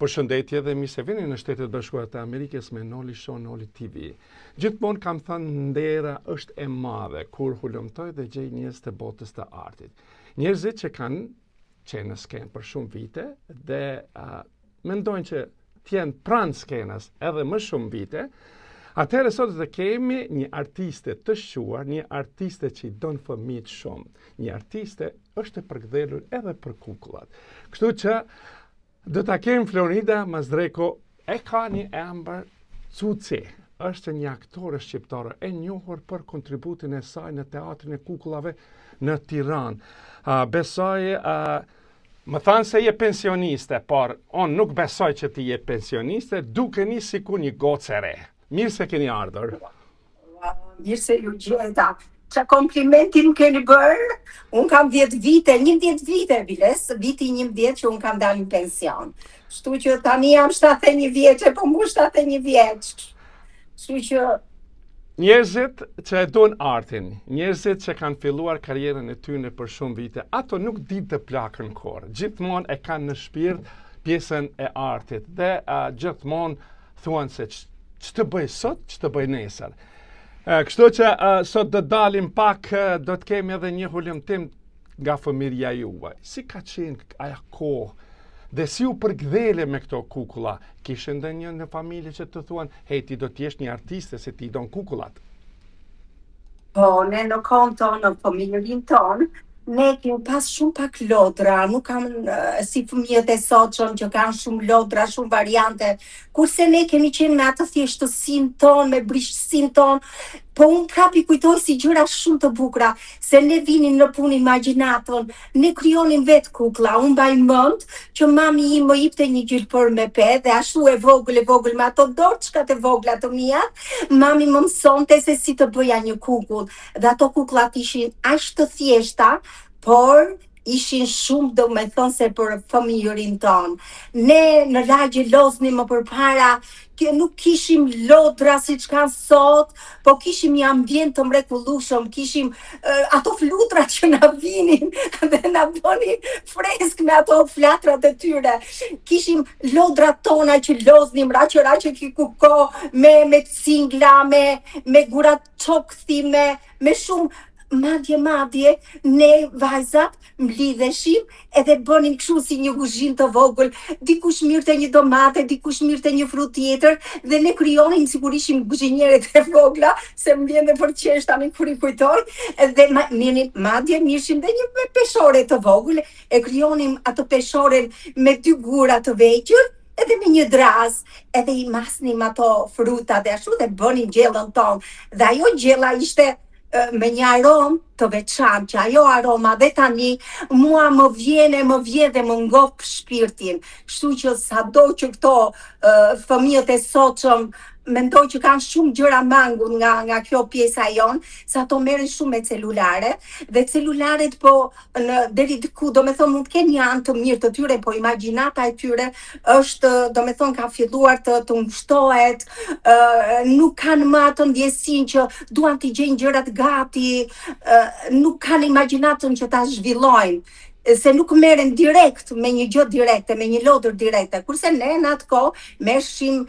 Përshëndetje dhe mirë se vini në Shtetet Bashkuara të Amerikës me Noli Show Noli TV. Gjithmonë kam thënë ndera është e madhe kur hulumtoj dhe gjej njerëz të botës të artit. Njerëzit që kanë qenë në skenë për shumë vite dhe uh, mendojnë që të jenë pranë skenës edhe më shumë vite, atëherë sot do të kemi një artiste të shquar, një artiste që i don fëmijët shumë, një artiste është e përkëdhelur edhe për kukullat. Kështu që Do ta kemi Florinda Mazdreko e ka një emër Cuci. Është një aktore shqiptare e njohur për kontributin e saj në teatrin e kukullave në Tiranë. Uh, besoj uh, më thanë se je pensioniste, por unë nuk besoj që ti je pensioniste, dukeni sikur një gocë e re. Mirë se keni ardhur. Mirë se ju gjeta. Ça komplimenti më keni bërë? Unë kam 10 vite, 11 vite, biles, viti 11 që unë kam dalë në pension. Kështu që tani jam 71 vjeçe, po mu 71 vjeç. Kështu që Njerëzit që e donë artin, njerëzit që kanë filluar karrierën e tyre për shumë vite, ato nuk dinë të plaken kurrë. Gjithmonë e kanë në shpirt pjesën e artit dhe uh, gjithmonë thuan se ç'të bëj sot, ç'të bëj nesër. Kështu që sot do dalim pak, do të kemi edhe një hulumtim nga fëmijëria juaj. Si ka qenë ajo kohë dhe si u përkëdhele me këto kukulla? Kishe ndonjë në familje që të thuan, hej, ti do të jesh një artiste se ti i don kukullat. Po, ne në kohën tonë, në fëmijërinë tonë, ne kemi pas shumë pak lodra, nuk kam si fëmijët e sotshëm që kanë shumë lodra, shumë variante, kurse ne kemi qenë me atë thjeshtësinë tonë, me brishtësinë tonë, po unë prap i kujtoj si gjëra shumë të bukura, se ne vinim në punë imagjinatën, ne krijonim vetë kukla, unë mbaj mend që mami im më jipte një gjilpërë me pe dhe ashtu e vogël e vogël me ato dorçkat e vogla të mia, Mami më mësonte se si të bëja një kukull dhe ato kukullat ishin aq të thjeshta, por ishin shumë domethënëse për fëmijërinë tonë. Ne në lagje loznim më përpara, që nuk kishim lodra siç kanë sot, po kishim një ambient të mrekullueshëm, kishim uh, ato flutrat që na vinin dhe na bënin fresk me ato flatrat e tyre. Kishim lodrat tona që loznim raqe raqe kikuko me me cingla, me me guraçokthi, me me shumë madje madje ne vajzat mblidheshim edhe bënim kështu si një kuzhinë të vogël, dikush mirrte një domate, dikush mirrte një frut tjetër dhe ne krijonim sikur ishim kuzhinieret e vogla, se më vjen dhe për të qesh tani kur i kujtoj, dhe ma, mirrnim, madje mirrshim dhe një peshore të vogël, e krijonim atë peshoren me dy gura të vegjël, edhe me një drazë, edhe i masnim ato frutat dhe ashtu dhe bënim gjellën tonë. Dhe ajo gjella ishte me një aromë të veçantë, që ajo aroma dhe tani mua më vjen e më vjen dhe më ngop shpirtin. Kështu që sado që këto uh, fëmijët e sotshëm mendoj që kanë shumë gjëra mangut nga nga kjo pjesa jonë, se ato merren shumë me celulare dhe celularet po në deri diku, domethënë mund të kenë një anë të mirë të tyre, po imagjinata e tyre është, domethënë ka filluar të të ngushtohet, ë nuk kanë më atë ndjesinë që duan t'i gjejnë gjërat gati, ë nuk kanë imagjinatën që ta zhvillojnë se nuk merren direkt me një gjë direkte, me një lodër direkte. Kurse ne në atë kohë merrshim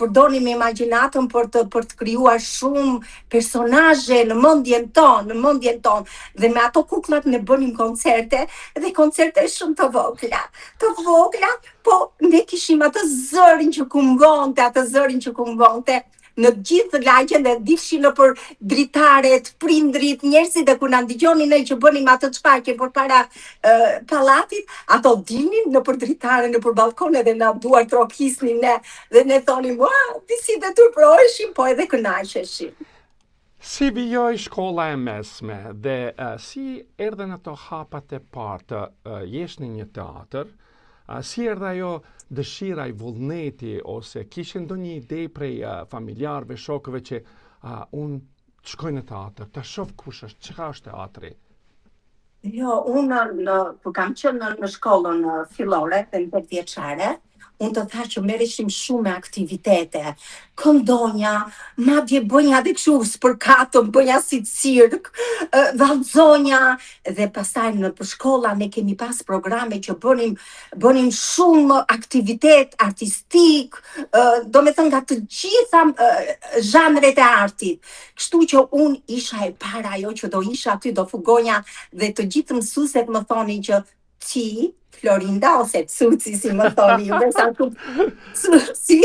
përdornim imagjinatën për të për të krijuar shumë personazhe në mendjen tonë, në mendjen tonë dhe me ato kukllat ne bënim koncerte dhe koncerte shumë të vogla, të vogla, po ne kishim atë zërin që kungonte, atë zërin që kungonte në të gjithë lagjen dhe dilshin nëpër dritaret, prindrit, njerëzit dhe kur na ndëgjonin ne që bënim atë shfaqje përpara uh, pallatit, ato dilnin nëpër dritare, nëpër ballkone dhe na duartrokisnin ne dhe ne thonim, "Ua, disi dhe turpëroheshim, po edhe kënaqeshim." Si vijoi shkolla e mesme dhe uh, si erdhën ato hapat e parë të uh, jesh në një teatr? Uh, si erdhi ajo dëshira i vullneti ose kishe ndonjë ide prej uh, familjarëve, shokëve që uh, unë të shkoj në teatr, të shoh kush është, çka është teatri? Jo, unë në, kur kam qenë në, në shkollën fillore, dhe në tetëvjeçare, Unë të thashë që merreshim shumë me aktivitete. Këndonja, madje bënja dhe kështu spërkatëm, bënja si cirk, vallzonja dhe pastaj nëpër shkolla ne kemi pas programe që bënim bënim shumë aktivitet artistik, domethënë nga të gjitha zhanret e artit. Kështu që unë isha e para ajo që do isha aty, do fugonja dhe të gjithë mësueset më thonin që ti, Florinda ose Cuci si më thoni ju, sa ku Cuci,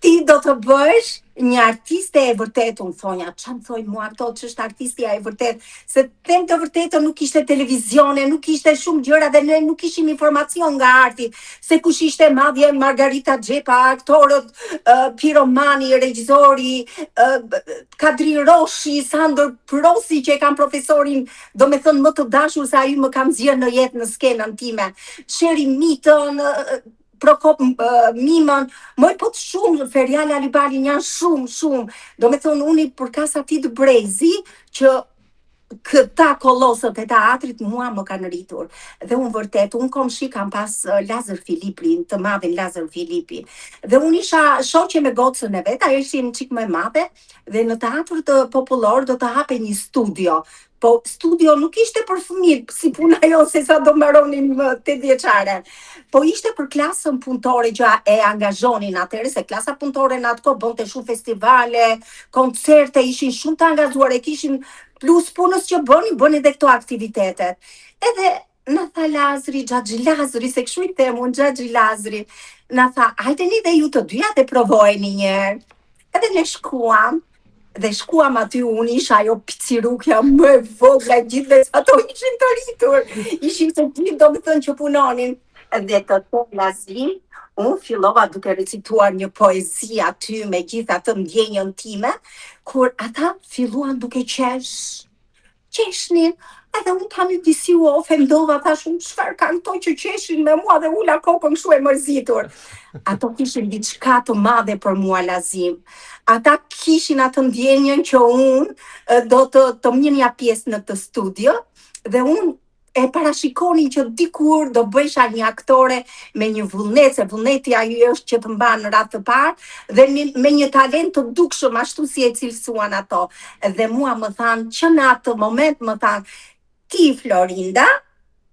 ti do të bëhesh një artiste e vërtetë, unë thonja, ça më thojnë mua këto, ç'është artistja e vërtetë, se them të vërtetën nuk ishte televizione, nuk ishte shumë gjëra dhe ne nuk kishim informacion nga arti, se kush ishte madje Margarita Xhepa, aktorët, uh, Piro Mani, regjizori, uh, Kadri Roshi, Sandër Prosi që e kam profesorin domethënë më të dashur se ai më ka nxjerrë në jetë në skenën time. Sheri Mitën, Prokop Mimën, moj po të shumë, Ferjal Alibalin janë shumë, shumë. Domethënë, unë i përkas atij të brezi që këta kolosët e teatrit mua më kanë rritur. Dhe unë vërtet, unë komshi kam pas Lazër Filipin, të madhin Lazër Filipin. Dhe unë isha shoqe me gocën e vet, ajo ishte një çik më e madhe, dhe në teatrin popullor do të hapej një studio. Po studio nuk ishte për fëmijë, si puna jonë se sa do mbaronim 8 vjeçare. Po ishte për klasën punëtore që e angazhonin atëherë se klasa punëtore në atë kohë bënte shumë festivale, koncerte, ishin shumë të angazhuar, e kishin plus punës që bënin, bënin dhe këto aktivitetet. Edhe na tha Lazri, xhaxhi Lazri, se kështu i them unë xhaxhi Lazri, na tha, hajdeni dhe ju të dyja dhe provojeni një herë. Edhe ne shkuam, dhe shkuam aty, unë isha ajo picirukja më e vogla e gjithëve, se ato ishin të rritur, ishin të gjithë domethënë që punonin. Dhe të them Lazim, unë fillova duke recituar një poezi aty me gjithë atë ndjenjën time, kur ata filluan duke qesh. qeshnin, edhe unë tani disi u ofendova, thash unë çfarë kanë këto që qeshin me mua dhe ula kokën kështu e mërzitur. Ato kishin diçka të madhe për mua Lazim. Ata kishin atë ndjenjën që unë do të të merrja pjesë në këtë studio dhe unë e parashikonin që dikur do bëhesha një aktore me një vullnet, se vullneti ai është që të mban në radhë të parë dhe me, me një talent të dukshëm ashtu si e cilësuan ato. Dhe mua më thanë që në atë moment më thanë ti Florinda,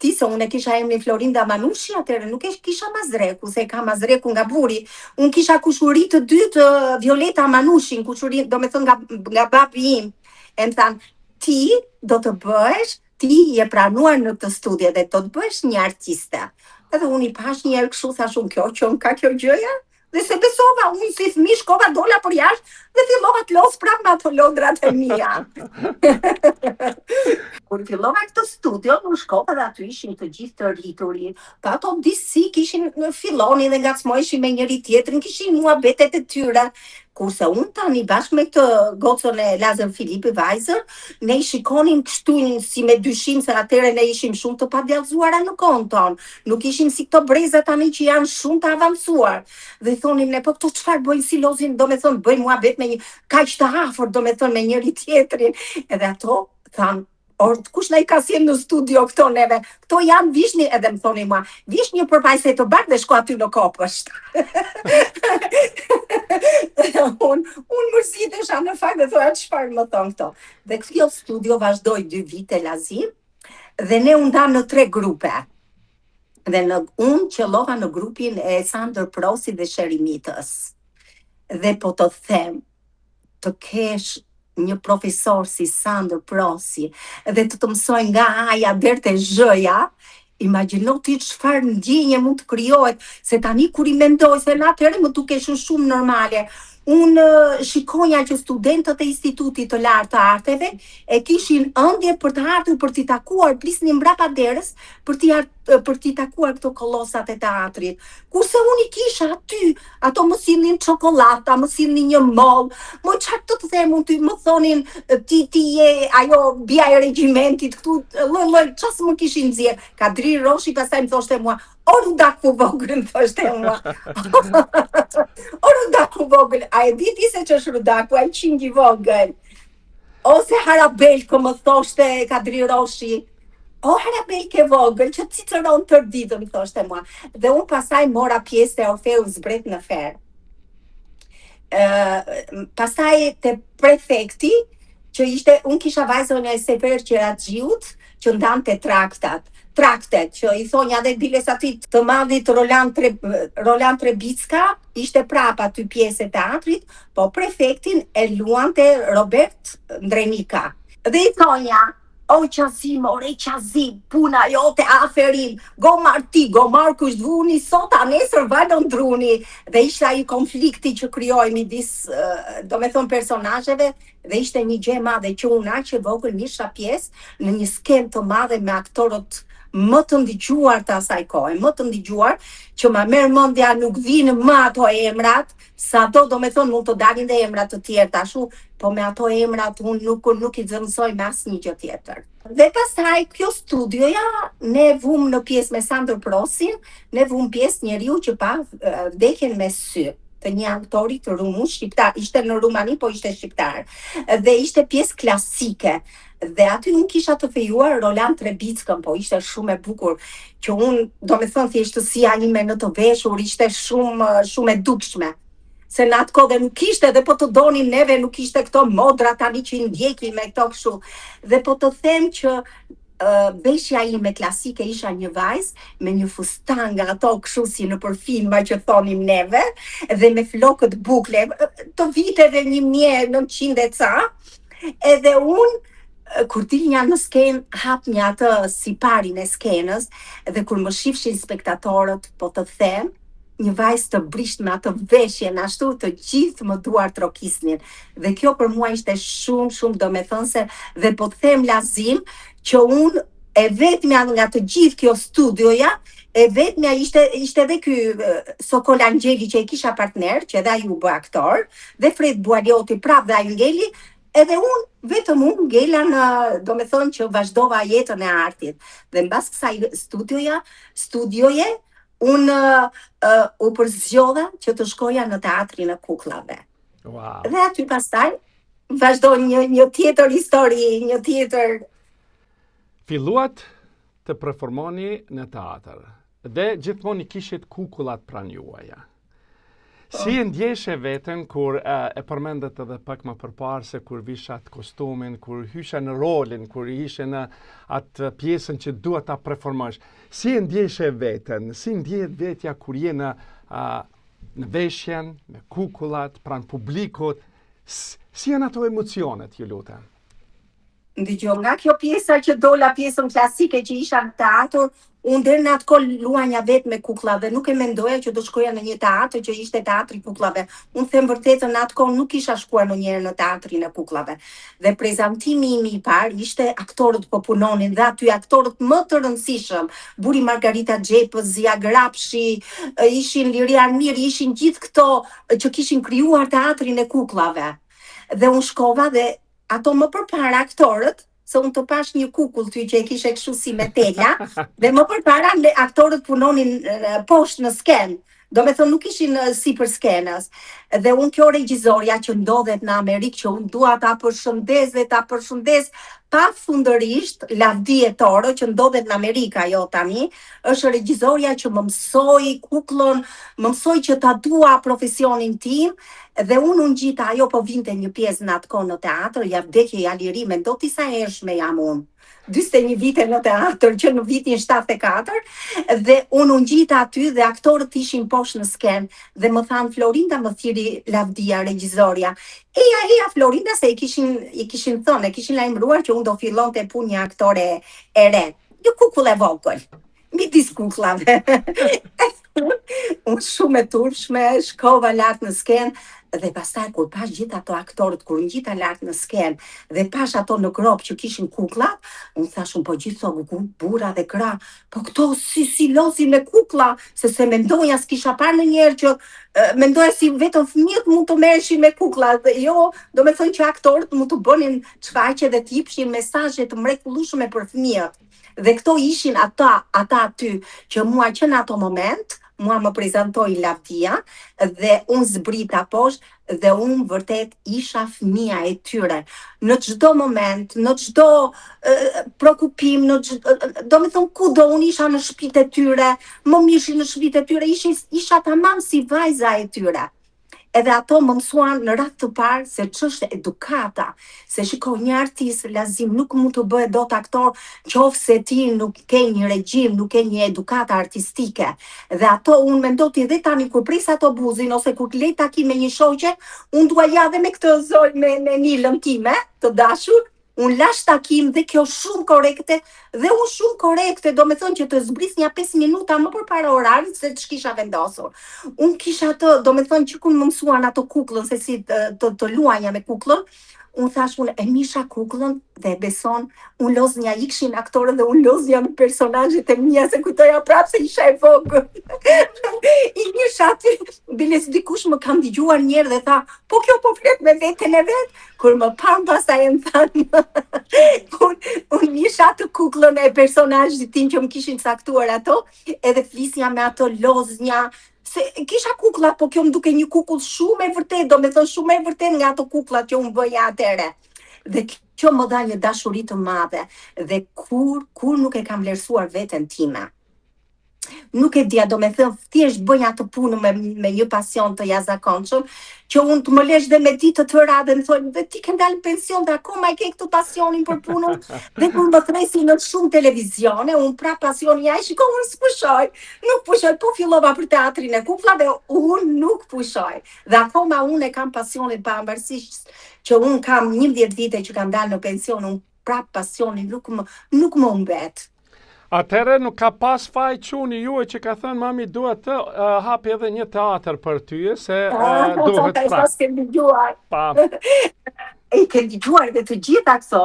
ti se unë e kisha emrin Florinda Manushi, atëherë nuk e kisha Mazreku, se e kam Mazreku nga burri. Unë kisha kushuri të dytë Violeta Manushin, kushuri, domethënë nga nga babi im. E më thanë, ti do të bëhesh Ti je pranuar në këtë studio dhe do të bëhesh një artiste. Edhe unë i pash një herë kështu, thash unë kjo qenka kjo gjëja? Dhe s'e besova, unë si fëmijë shkova dola për jashtë dhe fillova të loz prapë me ato lodrat e mia. Kur fillova këtë studio, unë shkova dhe aty ishin të gjithë të rrituri. Po ato disi kishin fillonin dhe ngacmoheshin me njëri tjetrin, kishin muhabetet e tyre. Kurse unë tani bashkë me këtë gocën e Lazër Filipi vajzën, ne i shikonim kështu si me dyshim se atëherë ne ishim shumë të padjallëzuara në kohën tonë. Nuk ishim si këto breza tani që janë shumë të avancuar. Dhe thonim ne, po këto çfarë bëjnë si lozin, domethënë bëjnë muhabet me një kaq të afërt, domethënë me njëri tjetrin. Edhe ato thanë, Or, kush na i ka sjellë në studio këto neve? Këto janë vishni edhe më thoni mua, vish një përpajse të bardhë dhe shko aty në kopësht. unë unë mërzitesha në fakt dhe thoja çfarë më thonë këto. Dhe kjo studio vazhdoi dy vite Lazim dhe ne u ndamë në tre grupe. Dhe në unë qëllova në grupin e Sandër Prosit dhe Sheri Mitës. Dhe po të them, të kesh një profesor si Sandër Prosi dhe të të mësojë nga A-ja deri te Zh-ja, imagjino ti çfarë ndjenje mund të krijohet, se tani kur i mendoj se në atëherë më dukeshin shumë normale. Unë shikonja që studentët e Institutit të Lartë të Arteve e kishin ëndje për të ardhur për t'i takuar, prisnin mbrapa derës për t'i për t'i takuar këto kolosat e teatrit. Kurse unë i kisha aty, ato më sillnin çokollata, më sillnin një mollë, më çfarë të të them unë ty, më thonin ti ti je ajo bija e regjimentit këtu, lloj lloj, çfarë s'më kishin nxjerr. Kadri Roshi pastaj më thoshte mua, o Rudaku vogël, më thoshte mua. o Rudaku vogël, a e di ti se ç'është Rudaku, ai qingj i vogël. Ose Harabelko më thoshte Kadri Roshi. O harabelkë e vogël që cicëron tërë ditën, më thoshte mua. Dhe unë pastaj mora pjesë te Orfeu zbret në ferr. Ë pastaj te prefekti që ishte unë kisha vajzën e Sefer Qeraxhiut që ndante traktat, traktet që i thonja dhe biles atij të madhit Roland Tre, Roland Trebicka, ishte prapë aty pjesë e teatrit, po prefektin e luante Robert Ndrenika. Dhe i thonja, O Qazim, ore Qazim, puna jote aferim, gomar ti, gomar kush t'vuni, sot a nesër valon druni. Dhe ishte ai konflikti që krijoi midis, domethënë personazheve, dhe ishte një gjë e madhe që unë aq e vogël isha pjesë në një skenë të madhe me aktorët më të ndëgjuar të asaj kohe, më të ndëgjuar, që ma merr mendja nuk vijnë më ato emrat, Sado domethënë mund të dalin dhe emra të tjerë tashu, po me ato emrat unë nuk nuk i zëvendësoj me asnjë gjë tjetër. Dhe pastaj kjo studioja ne vumë në pjesë me Sandër Prosin, ne vumë pjesë njeriu që pa vdekjen me sy të një autori të rumun shqiptar, ishte në Rumani, po ishte shqiptar. Dhe ishte pjesë klasike. Dhe aty unë kisha të fejuar Roland Trebickën, po ishte shumë e bukur, që unë, domethënë, thjeshtësia ime në të veshur ishte shumë, shumë e dukshme. Se në atë kohë dhe nuk ishte dhe po të donim neve, nuk ishte këto modra tani që i ndjekim me këto kështu. Dhe po të them që uh, veshja ime klasike isha një vajzë me një fustan nga ato kështu si nëpër filma që thonim neve dhe me flokët bukle të viteve 1900 e ca Edhe unë, kur dilnja në skenë, hapnja atë siparin e skenës, dhe kur më shifshin spektatorët, po të them, një vajzë të brishtë me atë veshjen ashtu të gjithë më duartrokisnin. Dhe kjo për mua ishte shumë shumë domethënëse dhe po të them Lazim që unë e vetmja nga të gjithë kjo studioja, e vetmja ishte ishte edhe ky Sokol Angjeli që e kisha partner, që edhe ai u bë aktor, dhe Fred Bualioti prapë dhe ai ngeli, edhe unë, vetëm unë ngela në, domethënë që vazhdova jetën e artit. Dhe mbas kësaj studioja, studioje, unë uh, u përzgjodha që të shkoja në teatrin e kuklave. Wow. Dhe aty pastaj vazhdon një një tjetër histori, një tjetër Filluat të performoni në teatër dhe gjithmonë i kishit kukullat pranë juaja. Po. Si e ndjeshe veten kur e, e përmendët edhe pak më përparë se kur vishat kostumin, kur hyshe në rolin, kur ishe në atë pjesën që duhet ta performosh. Si e ndjeshe veten? Si ndjehet vetja kur je në a, në veshjen, me kukullat, pranë publikut? Si janë ato emocionet, ju lutem? Ndëgjo, nga kjo pjesa që dola pjesën klasike që isha në teatër, unë deri në atë kohë luanja vetë me kuklla dhe nuk e mendoja që do shkoja në një teatër që ishte teatri i kuklave. Unë them vërtetën në atë kohë nuk kisha shkuar ndonjëherë në teatrin e kuklave. Dhe prezantimi im i parë ishte aktorët po punonin dhe aty aktorët më të rëndësishëm, Buri Margarita Xhepës, Zija Grapshi, ishin Liria Armiri, ishin gjithë këto që kishin krijuar teatrin e kuklave. Dhe unë shkova dhe ato më përpara aktorët, se unë të pash një kukull ty që e kishe kështu si me tela, dhe më përpara ne, aktorët punonin poshtë në skenë, domethënë nuk ishin sipër skenës. Dhe unë kjo regjizorja që ndodhet në Amerikë, që unë dua ta përshëndes dhe ta përshëndes pafundërisht, Lavdie Toro, që ndodhet në Amerikë ajo tani, është regjizorja që më mësoi kukullën, më mësoi që ta dua profesionin tim, Dhe unë u ngjita, ajo po vinte një pjesë në atë kohë në teatër, ja vdekje ja liri, mendo ti sa e hershme jam unë. 41 vite në teatër që në vitin 74 dhe unë u ngjita aty dhe aktorët ishin poshtë në skenë dhe më thanë Florinda më thirri Lavdia regjizorja. Eja eja Florinda se i kishin i kishin thënë, e kishin lajmëruar që unë do fillonte punë një aktore e re. Një kukull e vogël. midis kukullave. Unë shumë e turpshme, shkova lart në skenë dhe pastaj kur pash gjithë ato aktorët kur ngjita lart në skenë dhe pash ato në gropë që kishin kukullat, unë thash unë po gjithë këto burra dhe gra, po këto si si lozin me kuklla, se se mendoja s'kisha parë ndonjëherë që mendoja si vetëm fëmijët mund të merreshin me kuklla dhe jo, domethënë që aktorët mund të bënin shfaqje dhe të jepshin mesazhe të mrekullueshme për fëmijët. Dhe këto ishin ata, ata aty që mua që në ato moment, mua më prezantoi Lavdia dhe unë zbrita poshtë Dhe unë vërtet isha fëmija e tyre në çdo moment, në çdo preokupim, në çdo, domethënë kudo unë isha në shtëpitë e tyre, më mirrshin në shtëpitë e tyre, isha isha tamam si vajza e tyre. Edhe ato më mësuan në radhë të parë se ç'është edukata, se shiko një artist Lazim nuk mund të bëhet dot aktor qoftë se ti nuk ke një regjim, nuk ke një edukatë artistike. Dhe ato unë mendo ti dhe tani kur pres autobusin ose kur lej takim me një shoqe, unë dua ja dhe me këtë zonjë me, me Nilën time të dashur, Unë lash takim dhe kjo shumë korrekte dhe unë shumë korrekte, domethënë që të zbris nja 5 minuta më përpara orarit se ç'kisha vendosur. Unë kisha atë, domethënë që kur më mësuan ato kuklën se si të, të, të luaja me kuklën, unë thash unë e misha kuklën dhe e beson, unë loznja ikshin aktorët dhe unë loznja me personazhet e mia se kujtoja prapë se isha e vogël. I misha aty, biles dikush më ka dëgjuar një herë dhe tha, po kjo po flet me veten e vet, Kur më panë pastaj e më thanë, unë un misha atë kuklën e personazhit tim që më kishin caktuar ato, edhe flisja me ato loznja, se kisha kukla, po kjo më dukej një kukull shumë e vërtetë, domethënë shumë e vërtetë nga ato kuklat që unë bëja atëherë. Dhe kjo më dha një dashuri të madhe, dhe kur, kur nuk e kam vlerësuar veten time. Nuk e dija, domethënë, thjesht bëja atë punë me, me një pasion të jashtëzakonshëm, që unë të më lesh dhe me ditë të tëra dhe më thonë, dhe ti ke dalë në pension dhe akoma e ke këtë pasionin për punën, dhe kur më thërresin në shumë televizione, unë pra pasioni, ja, shiko, unë s'pushoj, nuk pushoj, po fillova për teatrin e kuklave, unë nuk pushoj. Dhe akoma unë e kam pasionin pavarësisht që unë kam 11 vite që kam dalë në pension, unë prap pasioni nuk më nuk më humbet. Atëherë nuk ka pas faj çuni juaj që ka thënë mami dua të uh, hapi edhe një teatër për ty se uh, duhet pra. Ah, ke dëgjuar. Pa. E ke dëgjuar dhe të gjitha këto,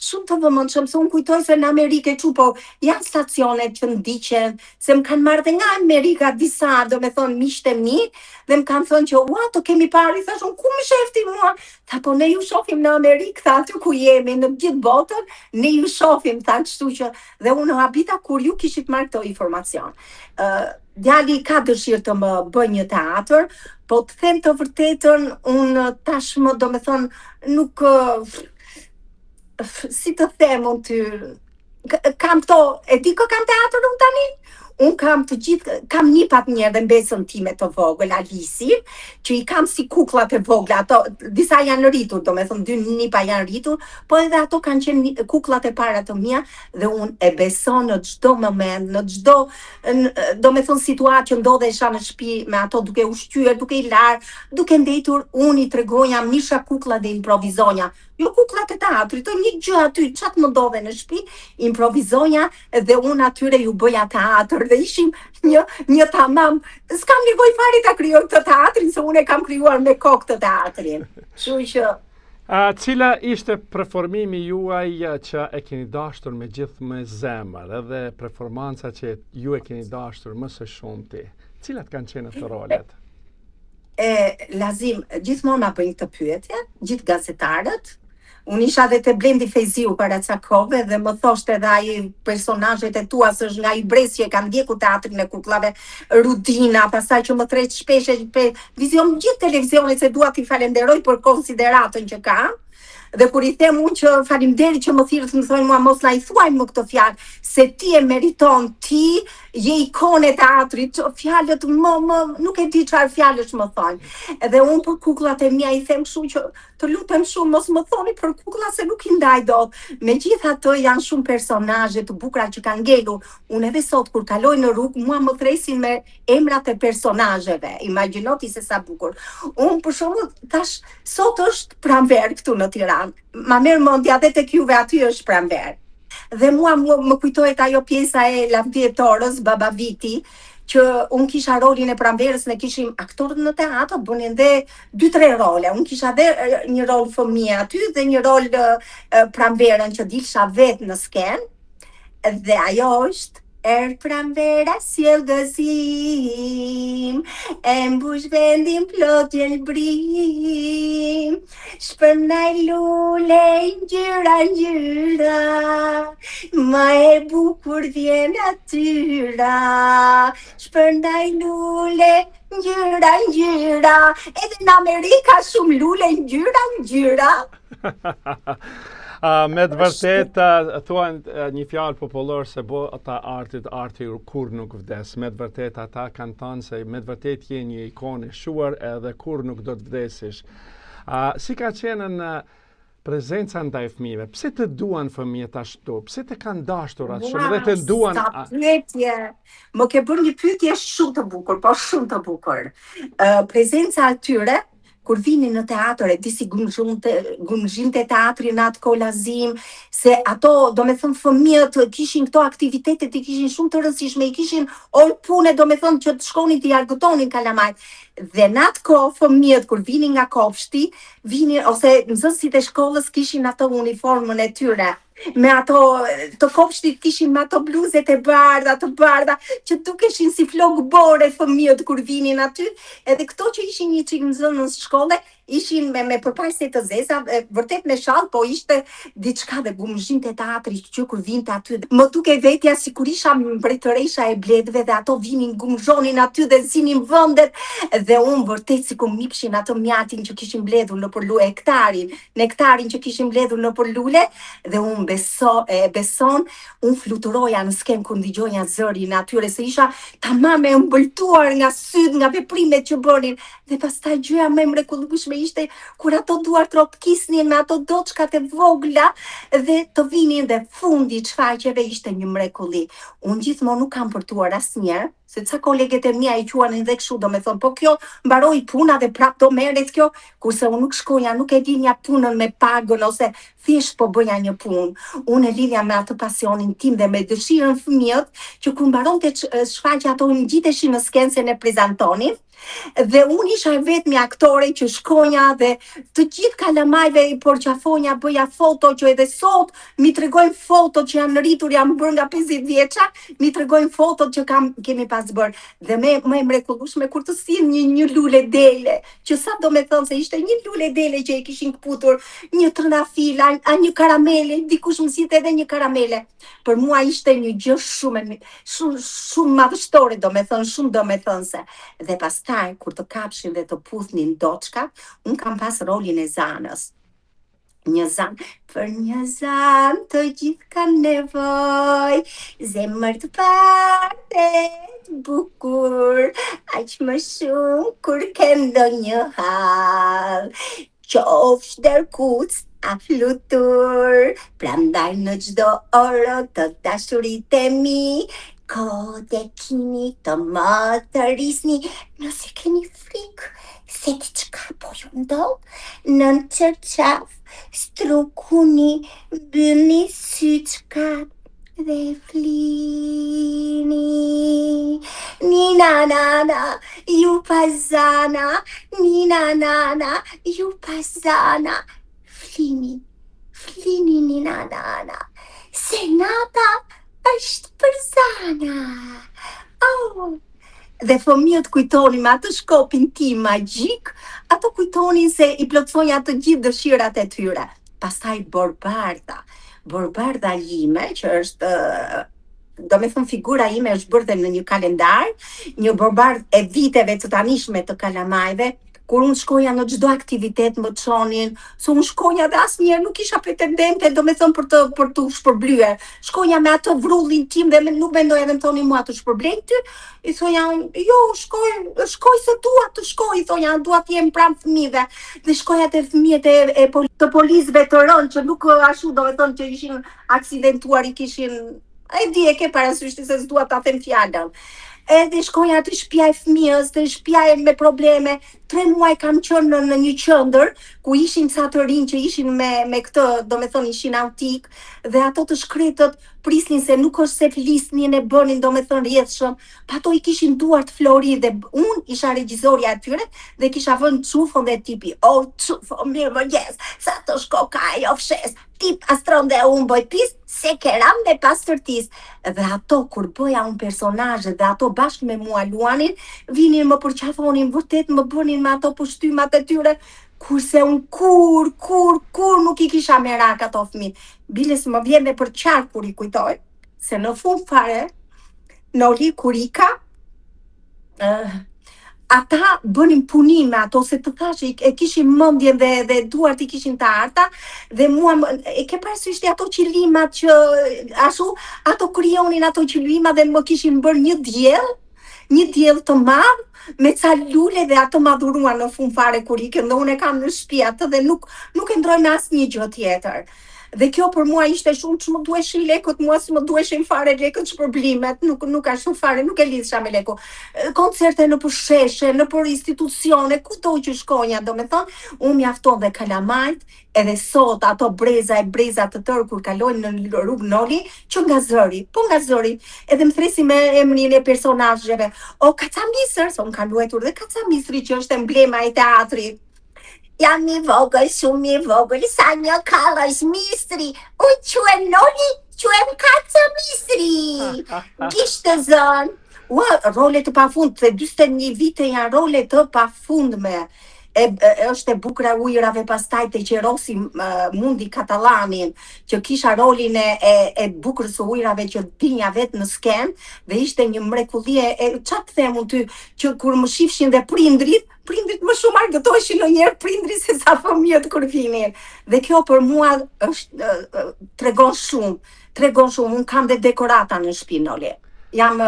shumë të vëmendshëm se unë kujtoj se në Amerikë e çu po janë stacionet që ndiqen, se më kanë marrë dhe nga Amerika disa, domethënë miqtë e mi, dhe më kanë thënë që ua, të kemi parë, i thashë unë ku më sheh ti mua? Tha, po ne ju shofim në Amerikë, tha, aty ku jemi, në gjithë botën, ne ju shofim, tha, kështu që, dhe unë u habita kur ju kishit marrë këto informacion. Uh, djali ka dëshirë të më bëjë një teatër, po të them të vërtetën, unë tashmë, domethënë, nuk, si të them unë ty, kam këto, e di kë kam teatër unë tani? Unë kam të gjithë, kam nipat një dhe mbesën time të vogël, Alisi, që i kam si kuklat e vogla, ato, disa janë rritur, domethënë, dy nipa janë rritur, po edhe ato kanë qenë kuklat e para të mia, dhe unë e beson në çdo moment, në çdo, domethënë, situatë që ndodhesha në shtëpi me ato duke ushqyer, duke i larë, duke ndejtur, unë i tregoja misha kukla dhe improvizoja. Jo kukllat e teatrit, o një gjë aty, ça të më ndodhe në shtëpi, improvizoja dhe unë atyre ju bëja teatër dhe ishim një një tamam. S'kam nevojë fare ta krijoj këtë teatrin se unë e kam krijuar me kokë këtë teatrin. Kështu që A, cila ishte performimi juaj që e keni dashur me gjithë me zemër edhe performanca që ju e keni dashur më së shumti? Cilat kanë qenë ato rolet? E, Lazim, gjithmonë ma bëjnë këtë pyetje, gjithë gazetarët. Unë isha dhe te Blendi Fejziu para ca kohëve dhe më thoshte edhe ai personazhet e tua se është nga i brez që e ka ndjekur teatrin e kuklave, Rudina, pastaj që më thërret shpesh e pe, vizion gjithë televizionet se dua t'i falenderoj për konsideratën që ka. Dhe kur i them unë që faleminderit që më thirrët, më thonë mua mos na i thuaj më këtë fjalë, se ti e meriton, ti je ikonë e teatrit, fjalët më më nuk e di çfarë fjalësh më thonë. Edhe unë për kukullat e mia i them kështu që të lutem shumë mos më thoni për kukulla se nuk i ndaj dot. Megjithatë janë shumë personazhe të bukura që kanë ngelur. Unë edhe sot kur kaloj në rrugë, mua më thërresin me emrat e personazheve. Imagjino ti se sa bukur. Unë për shembull tash sot është pranverë këtu në Tiranë. Ma merr mendja dhe tek juve aty është pranverë. Dhe mua më, më kujtohet ajo pjesa e Lavdie Torës, Baba Viti, që unë kisha rolin e pranverës, ne kishim aktorët në teatr, bënin dhe dy tre role. Unë kisha dhe një rol fëmijë aty dhe një rol pranverën që dilsha vetë në skenë. Dhe ajo është Erë pranvera sjell gëzim, e mbush vendin plot gjelbrim. Shpërndaj lule ngjyra ngjyra, më e bukur vjen natyra. Shpërndaj lule. Ngjyra, ngjyra, edhe në Amerikë ka shumë lule, ngjyra, ngjyra. Uh, me të vërtetë, uh, thuan uh, një fjalë popullore se bota e artit, arti kurrë nuk vdes. Me të vërtetë, ata kanë thënë se me të vërtetë je një ikonë e shquar edhe kurrë nuk do të vdesish. Uh, si ka qenë në prezenca ndaj fëmijëve? Pse të duan fëmijët ashtu? Pse të kanë dashur aq shumë dhe të duan? Sa pyetje. Më ke bërë një pyetje shumë të bukur, po shumë të bukur. Ë prezenca e tyre kur vinin në teatër e di si gumzhunte, gumzhinte teatri në atë kohë Lazim, se ato, domethënë, fëmijët kishin këto aktivitetet, i kishin shumë të rëndësishme, i kishin orë pune, domethënë, që të shkonin t'i argëtonin kalamajt. Dhe në atë kohë, fëmijët, kur vinin nga kopshti, vinin, ose nxënësit e shkollës kishin ato uniformën e tyre, me ato të kopshtit kishin me ato bluzet e bardha, të bardha, që dukeshin si flokë bore fëmijët kur vinin aty, edhe këto që ishin një çik nxënës shkolle, ishin me me përpajse të zeza, e, vërtet me shall, po ishte diçka dhe gumzhinte teatri që kur vinte aty. Më dukej vetja sikur isha mbretëresha e bletëve dhe ato vinin gumzhonin aty dhe zinin vendet dhe unë vërtet sikur mipshin atë mjaltin që kishin mbledhur nëpër lule, hektarin, nektarin që kishin mbledhur nëpër lule dhe unë beso, e beson, unë fluturoja në skenë kur ndigjoja zërin e atyre se isha tamam e ëmbëltuar nga sytë, nga veprimet që bënin dhe pastaj gjëja më e mrekullueshme ishte kur ato duartrokisnin me ato doçkat e vogla dhe të vinin dhe fundi i shfaqjeve ishte një mrekulli. Unë gjithmonë nuk kam përtuar asnjëherë, se ca koleget e mia i quanin dhe kështu, domethënë, po kjo mbaroi puna dhe prap do merret kjo, kurse unë nuk shkoja, nuk e lidhja punën me pagën ose thjesht po bëja një punë. Unë e lidhja me atë pasionin tim dhe me dëshirën fëmijët që kur mbaronte shfaqja ato ngjiteshin në skenë se ne prezantonim Dhe unë isha e vetmja aktore që shkonja dhe të gjithë kalamajve i përqafonja, bëja foto që edhe sot m'i tregojnë fotot që janë rritur, janë bërë nga 50 vjeça, m'i tregojnë fotot që kam, kemi pas bërë. Dhe me, më e mrekullueshme kur të sjell një, një lule dele, që sa domethënë se ishte një lule dele që e kishin këputur, një trëndafil, a, a një karamele, dikush më sillte edhe një karamele. Për mua ishte një gjë shumë e shumë shumë madhështore, domethënë shumë domethënëse. Dhe pastaj kur të kapshin dhe të puthnin doçkat, unë kam pas rolin e zanës. Një zanë, për një zanë të gjithë kanë nevojë, zemër të bardhë e të bukur, aq më shumë kur ke ndonjë hall. Qofsh derrkuc a flutur, prandaj në çdo orë të dashurit e mi, kot e kini të më thërrisni, nëse keni frikë se diçka po ju ndodh, nën çarçaf, strukuni, mbyllni syçkat dhe flini. Nina nana, ju pa zana, nina nana, ju pa zana. Flini, flini nina nana, se nata është për zana. Oh. Dhe fëmijët kujtonin me atë shkopin tim magjik, ato kujtonin se i plotësoja të gjithë dëshirat e tyre. Pastaj Borëbardha, Borëbardha ime, që është domethënë figura ime është bërë dhe në një kalendar, një borëbardhë e viteve të tanishme të kalamajve, kur unë shkoja në çdo aktivitet më çonin, se unë shkoja dhe asnjëherë nuk isha pretendente, domethënë për të për t'u shpërblyer. Shkoja me atë vrullin tim dhe me, nuk mendoja dhe më thonin mua të shpërblejnë ty, i thoja unë, jo, shkoj, shkoj se dua të shkoj, i thoja, dua të jem pranë fëmijëve. Dhe shkoja te fëmijët e, e pol të policëve të rënë që nuk ashtu, domethënë që ishin aksidentuar, i kishin e di e ke parasysh ti se s'dua ta them fjalën. Edhe shkoja te shtëpia e fëmijës, te shtëpia e me probleme. Tre muaj kam qenë në, në një qendër ku ishin ca të rinj që ishin me me këtë, domethënë ishin autik dhe ato të shkretët prisnin se nuk është se flisnin e bënin domethënë rrjedhshëm, pa ato i kishin duart flori dhe unë isha regjizorja e tyre dhe kisha vënë çufon dhe tipi, o çufo, mirëmëngjes, sa të shko ka ajo fshes, ti pastron dhe unë bëj pis, se keram dhe pastërtis. Dhe ato, kur bëja unë personazhe dhe ato bashkë me mua luanin, vinin më përqafonin, vërtet më bënin me ato pështymat e tyre, kurse unë kur, kur, kur nuk i kisha merak ato fëmijë. Biles më vjen dhe për qarë kur i kujtoj, se në fund fare, Noli kur ika, uh, Ata bënin punime ato se të thashë e kishin mendjen dhe dhe duart i kishin të arta dhe mua e ke parasysh ti ato qilimat që ashtu ato krijonin ato qilima dhe më kishin bërë një diell, një diell të madh me ca lule dhe ato ma dhuruan në fund fare kur ikën dhe unë e kam në shtëpi atë dhe nuk nuk e ndroj me asnjë gjë tjetër. Dhe kjo për mua ishte shumë ç'më duheshin lekët, mua s'më duheshin fare lekët shpërblimet, nuk nuk ashtu fare, nuk e lidhsha me leku. Koncerte nëpër sheshe, nëpër institucione, kudo që shkonja, domethënë, unë mjafton dhe kalamajt, edhe sot ato breza e breza të tërë kur kalojnë në rrugë Noli, që nga zëri, po nga zëri, edhe më thërrasin me emrin e personazheve. O Kacamisër, se unë kam luajtur dhe Kacamisri që është emblema e teatrit. Jam i vogël, shumë i vogël, sa një kallës misri. Unë quhem Noli, quhem Kacamisri. Gisht të zënë. Ua, role të pafund, se 41 vite janë role të pafundme. E, e, është e bukura e ujërave pastaj te Qerosi mundi Katallanin, që kisha rolin e, e, e bukurës së ujërave që dilja vetë në skenë dhe ishte një mrekulli e, e ça të them unë ty, që kur më shifshin dhe prindrit, prindrit më shumë argëtoheshin ndonjëherë prindrit se sa fëmijët kur vinin. Dhe kjo për mua është tregon shumë, tregon shumë. Unë kam dhe dekorata në shtëpi Noli. Jam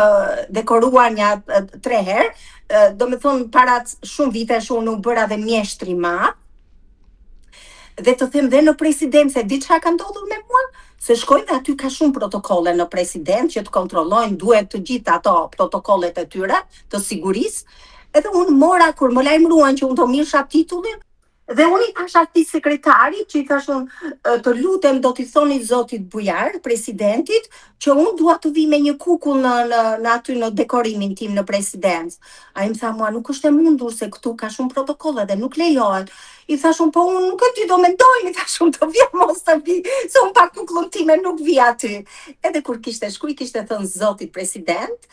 dekoruar nja tre herë, domethënë para shumë vitesh unë u bëra dhe mjeshtri i madh. Dhe të them dhe në presidencë se di çfarë ka ndodhur me mua, se shkoj dhe aty ka shumë protokolle në presidencë që të kontrollojnë, duhet të gjitha ato protokollet e tyre të sigurisë. Edhe unë mora kur më lajmëruan që unë do merrsha titullin, dhe unë i thash atij sekretarit që i thash unë të lutem do t'i thoni zotit Bujar, presidentit, që unë dua të vi me një kukull në në në aty në dekorimin tim në presidencë. Ai më tha mua nuk është e mundur se këtu ka shumë protokolle dhe nuk lejohet. I thash unë po unë nuk e di do mendoj, i thash unë të vi mos të vi, se unë pa kukullën time nuk vi aty. Edhe kur kishte shku i kishte thënë zotit president,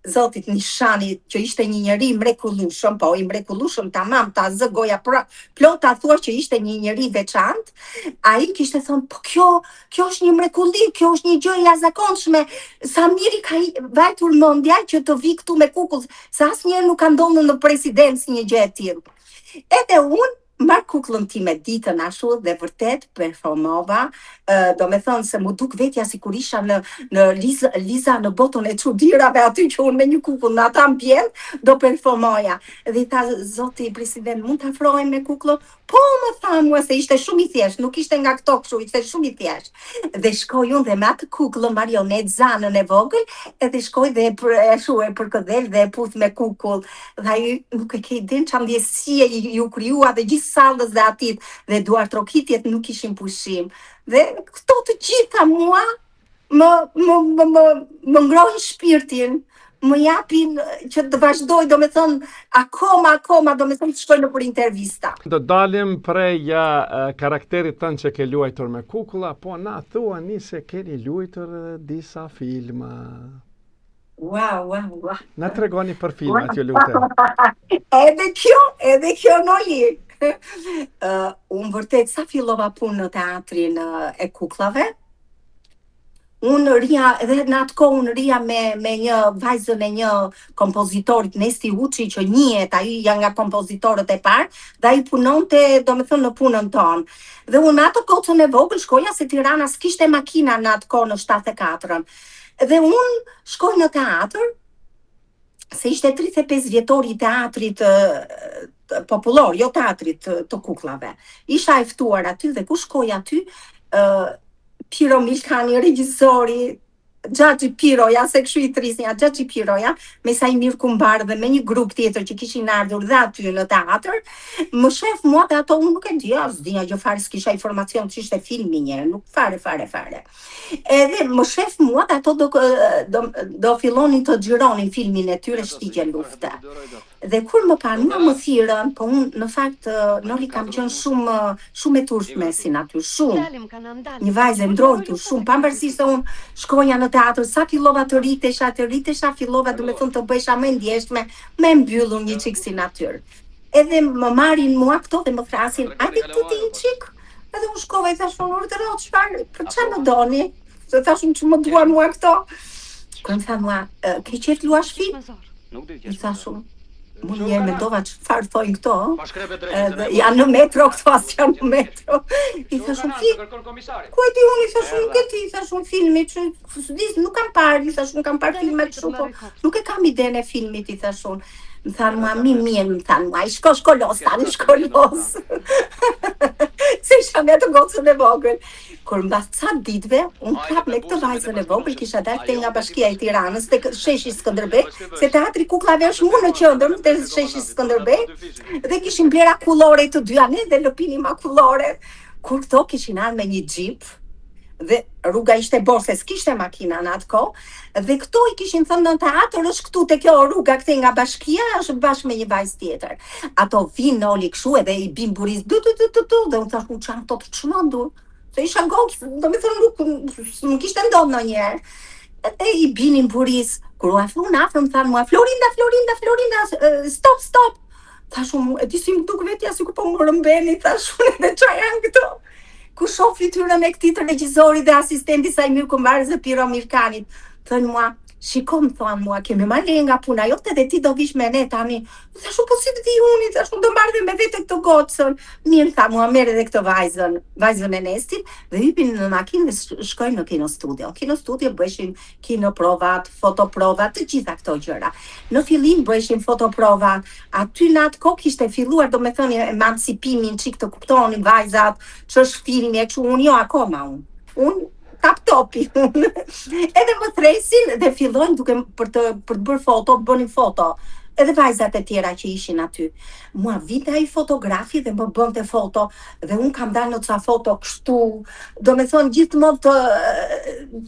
zotit Nishani, që ishte një njeri i mrekullueshëm, po i mrekullueshëm tamam, ta zë goja pra, plot ta thua që ishte një njeri i veçantë, ai kishte thënë, po kjo, kjo është një mrekulli, kjo është një gjë e jashtëzakonshme, sa mirë i ka vajtur mendja që të vi këtu me kukull, se asnjëherë nuk ka ndodhur në presidencë një gjë e tillë. Edhe unë marr kukullën time ditën ashtu dhe vërtet performova, domethënë se m'u duk vetja sikur isha në në Liza, Liza në botën e çudirave aty që unë me një kukull në atë ambient do performoja. Dhe i tha zoti president, mund të afrohem me kukullën? Po, më tha mua se ishte shumë i thjeshtë, nuk ishte nga këto kështu, ishte shumë i thjeshtë. Dhe shkoj unë dhe me atë kukullën marionetë zanën e vogël, edhe shkoj dhe e për, ashtu e përkëdhel dhe e puth me kukull. Dhe ai nuk e ke idenë ça ndjesie iu krijua dhe gjithë sallës dhe atij dhe duartrokitjet nuk kishin pushim. Dhe këto të gjitha mua më më më më, më ngrohin shpirtin, më japin që të vazhdoj, domethënë, akoma, akoma, domethënë, të shkoj nëpër intervista. Do dalim prej uh, karakterit tënd që ke luajtur me kukulla, po na thuani se keni luajtur edhe disa filma. Wow, wow, wow. Na tregoni për filmat, ju lutem. edhe kjo, edhe kjo Noli. Uh, unë vërtet sa fillova punë në teatrin uh, e kuklave, unë rria, edhe në atë kohë unë rria me, me një vajzën e një kompozitorit Nesti Uçi që njihet, ai janë nga kompozitorët e parë, dhe ai punonte, domethënë, në punën tonë. Dhe unë me atë gocën e vogël shkoja se Tirana s'kishte makina në atë kohë në 74-ën. Dhe unë shkoj në teatër, se ishte 35 vjetori i teatrit të, të popullor, jo teatrit të, të kuklave. Isha e ftuar aty dhe ku shkoj aty, uh, Piro Milkani, regjisori, Xhaxhi Piroja, se kështu i thërrisja, Xhaxhi Piroja, me Saimir Kumbar dhe me një grup tjetër që kishin ardhur dhe aty në teatër, më shef mua dhe ato unë nuk e dija, s'dija gjë fare, s'kisha informacion ç'ishte filmi njëherë, nuk fare, fare, fare. Edhe më shef mua dhe ato do, do, do fillonin të xhironin filmin e tyre Shtigje lufte. Dhe kur më panë mua më thirrën, po unë në fakt Noli kam qenë shumë shumë e turpshme si natyrë, shumë. Një vajzë e ndrojtur, shumë, pavarësisht se unë shkonja në teatër, sa fillova të rritesha, të rritesha, fillova domethënë të bëhesha më e ndjeshme, më e mbyllur një çik si natyrë. Edhe më marrin mua këto dhe më thërrasin, hajde këtu ti një çik. Edhe unë shkova i thashë unë urdhëro, çfarë, për çfarë më doni? Se thashë unë ç'më duan mua këto. Kur më tha mua, ke qejf të luash film? I thashë unë. Unë një herë mendova çfarë thonë këto, edhe janë në metro këto as janë në metro. I thashë unë film. Ku e di unë i thashë unë nuk e di, i thashë unë filmi që s'di, nuk kam parë, i thashë unë kam parë filma kështu, po nuk e kam idenë e filmit, i thashë unë. Më thanë mua, mi mirë, më thanë mua, shko shko los, tani shko los. Se isha me atë gocën e vogël. Kur mbas ca ditëve, unë prapë me këtë vajzën e vogël kisha dalë te nga bashkia e Tiranës, tek sheshi Skënderbej, se teatri i kukullave është mu në qendër, te sheshi Skënderbej, dhe kishim blerë akullore të dyja ne dhe lëpinim akullore. Kur këto kishin ardhur me një xhip, dhe rruga ishte bosh se s'kishte makina në atë kohë, dhe këto i kishin thënë në teatër është këtu te kjo rruga këtej nga bashkia, është bashkë me një vajzë tjetër. Ato vinë Noli kështu edhe i bin buris du du du du du dhe unë thashë ç'janë këto të çmendur. Se isha gocë, domethënë nuk nuk kishte ndodhur ndonjëherë. Edhe i binin buris, kur u afruan afër më thanë mua Florinda, Florinda, Florinda, stop, stop. Thashë unë, e di si më duk vetja sikur po më rrëmbenin, thashë unë edhe ça janë këto. Ku shoh fytyrën e këtij të regjisorit dhe asistenti Saimir Kumbarës dhe Piro Mirkanit, thonë mua, shiko më thonë mua, kemi marrë leje nga puna jote dhe ti do vish me ne tani. Thashë unë, po si të vi unë, thashë unë do marr dhe me vete këtë gocën. Mirë, tha mua, merr edhe këtë vajzën, vajzën e Nestit, dhe hypin në makinë dhe shkojnë në Kino Studio. Kino Studio bëheshin kinoprovat, fotoprovat, të gjitha këto gjëra. Në fillim bëheshin fotoprova, aty në atë kohë kishte filluar, domethënë, emancipimin, çik të kuptonin vajzat, ç'është filmi, e kështu, unë jo akoma unë. Unë tap topi. Edhe më thërrasin dhe fillojnë duke për të për të bërë foto, bënin foto. Edhe vajzat e tjera që ishin aty. Mua vinte ai fotografi dhe më bënte foto dhe unë kam dalë në ca foto kështu, domethënë gjithmonë të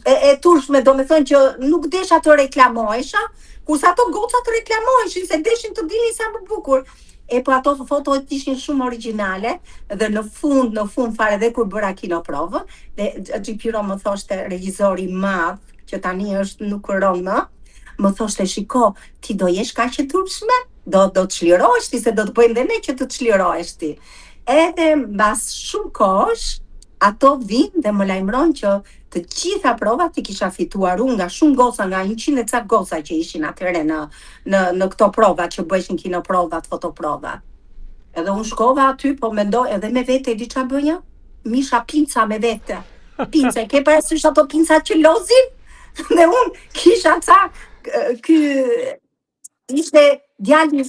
e, e turpshme, domethënë që nuk desha të reklamohesha, kurse ato gocat reklamoheshin se deshin të dilnin sa më bukur. E po ato foto ishin shumë origjinale dhe në fund, në fund fare dhe kur bëra kinoprovën, dhe Xhi Piro më thoshte regjizori i madh, që tani është nuk rron më, më thoshte shiko, ti do jesh kaq e turpshme? Do do të çlirohesh ti se do të bëjmë dhe ne që të çlirohesh ti. Edhe mbas shumë kohësh, ato vinë dhe më lajmërojnë që të gjitha provat i kisha fituar unë nga shumë goca, nga 100 e ca goca që ishin atëherë në në në këto prova që bëheshin kinoprovat, fotoprovat. Edhe unë shkova aty, po mendoj edhe me vete, di ça bëja? Misha pinca me vete. Pinca, ke parasysh ato pinca që lozin? Dhe unë kisha ca ky ishte djali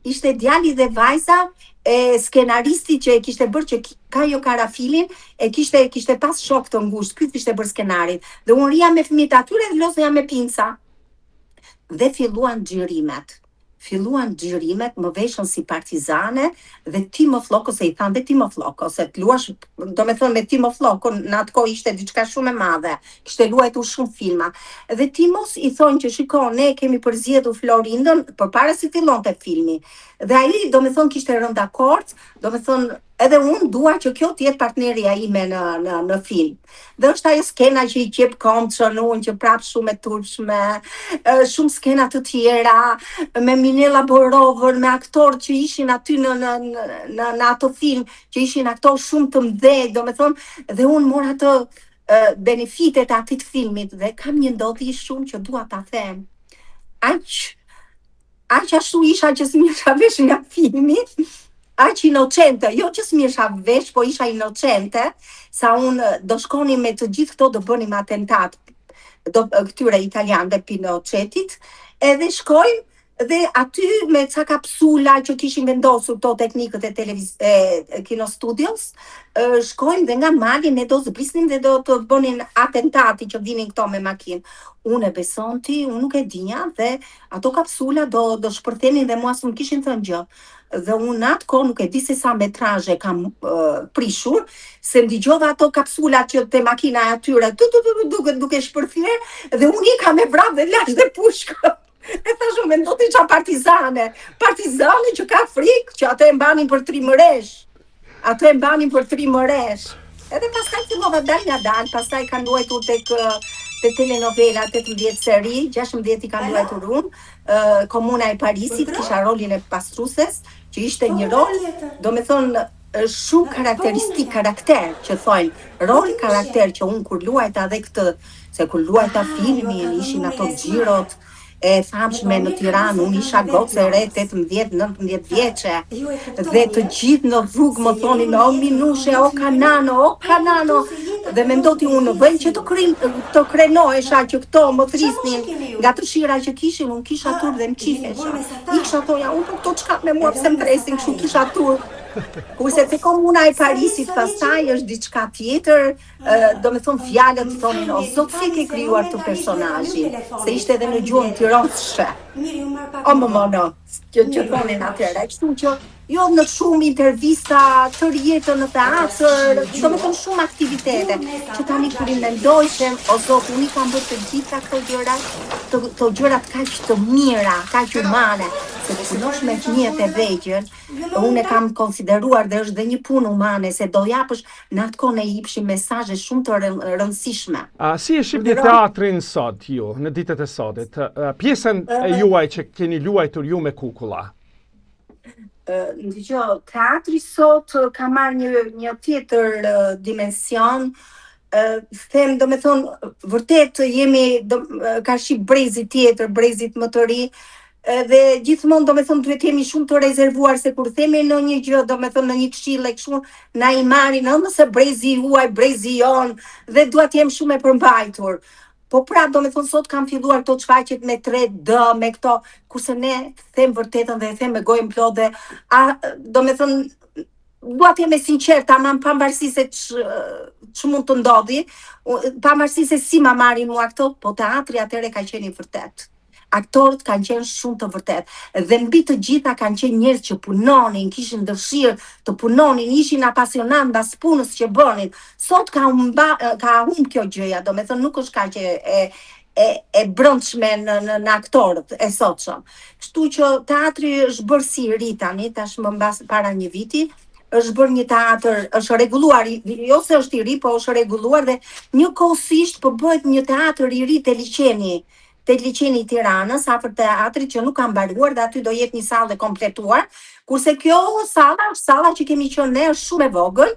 ishte djali dhe vajza e skenaristit që e kishte bërë që Kajo Karafilin e kishte kishte pas shok të ngushtë, ky kishte bërë skenarin. Dhe unë rria me fëmijët atyre dhe lozja me pinca. Dhe filluan xhirimet. Filluan xhirimet, më veshën si partizane dhe Timo Flloko, se i thanë dhe Timo Flloko, se të luash, domethënë me Timo Flloko, në atë kohë ishte diçka shumë e madhe, kishte luajtur shumë filma. Dhe Timos i thonë që shiko, ne kemi përzgjedhur Florindën përpara se fillonte filmi. Dhe ai, domethënë, kishte rënë dakord, domethënë, edhe unë dua që kjo të jetë partnerja ime në në në film. Dhe është ajo skena që i qep komçën unë që prap shumë e turpshme, shumë skena të tjera me Minella Borovën, me aktorë që ishin aty në në në në, në ato film, që ishin aktorë shumë të mëdhenj, domethënë, dhe unë mora atë benefitet e atij filmit dhe kam një ndodhi shumë që dua ta them. Aq Aq ashtu isha që s'mirrsha vesh nga filmi, aq inocente, jo që s'mirrsha vesh, po isha inocente, sa unë do shkonim me të gjithë këto do bënim atentat do këtyre italianëve Pinochetit, edhe shkojmë dhe aty me ca kapsula që kishin vendosur këto teknikët e televiz e, e Kino Studios, shkojmë dhe nga mali ne do zbrisnim dhe do të bënin atentati që vinin këto me makinë. Unë e beson ti, unë nuk e dinja dhe Ato kapsula do do shpërthenin dhe mua s'më kishin thënë gjë. Dhe unë në atë kohë nuk e di se sa metrazhe kam uh, prishur, se ndigjova ato kapsulat që te makina e atyre, tu tu tu tu duke duke shpërthyer dhe unë ika me vrap dhe lash dhe pushkën. E thashë unë mendo ti ça partizane, partizane që ka frikë që atë e mbanin për trimëresh. Atë e mbanin për trimëresh. Edhe pastaj fillova dal nga dal, pastaj kam luajtur tek te telenovela 18 seri, 16 i kam luajtur unë, Komuna e Parisit, kisha rolin e pastruses, që ishte një rol, domethënë shumë karakteristik, karakter, që thojnë, rol karakter që unë kur luajta dhe këtë, se kur luajta filmin, ishin ato xhirot. E famshme në Tiranë, unë isha gocë e re 18, 19 vjeçe dhe të gjithë në rrugë më thonin o Minushe, o Kanano, o Kanano dhe mendo ti unë në vend që të krim, të krenohesha që këto më thrisnin nga dëshira që kishin, unë kisha turp dhe mçifesha. Isha thoja, unë po këto ç'ka me mua pse më thresin kështu kisha turp. Kurse te komuna e Parisit pastaj është diçka tjetër, domethënë fjalët thonin, o zot si e ke krijuar këtë personazhin, se ishte edhe në gjuhën tironshe. O më mono, që, që thonin atëherë, kështu që jo në shumë intervista, tërë jetën në teatër, domethënë shumë aktivitete, që tani kur i mendoj them, o zot, unë i kam bërë të gjitha këto gjëra, të, këto gjërat kaq të mira, kaq humane, se të punosh me fëmijët e vegjël, Unë e kam konsideruar dhe është dhe një punë humane se do japësh në atë kohë ne jipshim mesazhe shumë të rëndësishme. A si e shihni teatrin sot ju në ditët e sotit? Pjesën e juaj që keni luajtur ju me kukulla. Dëgjo, teatri sot ka marrë një një tjetër dimension, them, domethënë, vërtet jemi do, karshi brezit tjetër, brezit më të ri, dhe gjithmonë domethënë duhet të jemi shumë të rezervuar se kur themi ndonjë gjë, domethënë ndonjë këshillë e kështu, na i marrin ëh se brezi juaj, brezi jonë dhe dua të jem shumë e përmbajtur. Po pra, domethënë sot kam filluar këto shfaqjet me 3D, me këto, kurse ne them vërtetën dhe e them me gojën plot dhe a domethënë dua të jem e sinqertë, tamam pavarësisht se ç'mund të ndodhi, pavarësisht se si ma marrin mua këto, po teatri atëherë ka qenë i vërtetë. Aktorët kanë qenë shumë të vërtetë dhe mbi të gjitha kanë qenë njerëz që punonin, kishin dëshirë të punonin, ishin apasionant mbas punës që bënin. Sot ka humba, ka humb kjo gjëja, domethënë nuk është kaq e e e, e brendshme në në në aktorët e sotshëm. Kështu që teatri është bërë si i ri tani, tashmë mbas para një viti, është bërë një teatër, është rregulluar, jo se është i ri, po është rregulluar dhe njëkohësisht po bëhet një teatër i ri te liqeni, te liqeni i Tiranës, afër teatrit që nuk ka mbaruar dhe aty do jetë një sallë e kompletuar, kurse kjo salla është salla që kemi qenë ne, është shumë e vogël,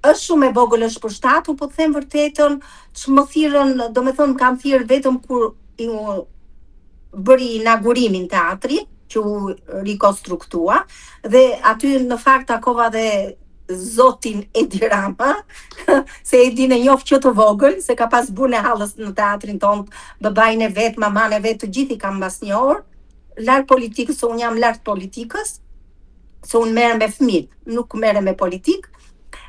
është shumë e vogël, është përshtatur, po të them vërtetën, ç'më thirrën, domethënë më kanë thirrë vetëm kur i u bëri inaugurimin teatri, që u rikonstruktua, dhe aty në fakt takova dhe zotin Edi Rama, se Edin e njoh që të vogël, se ka pas burrin e hallës në teatrin tonë, babain e vet, mamanë e vet, të gjithë i kam mbas njohur, larg politikës, se unë jam larg politikës, se unë merrem me fëmijët, nuk merrem me politikë.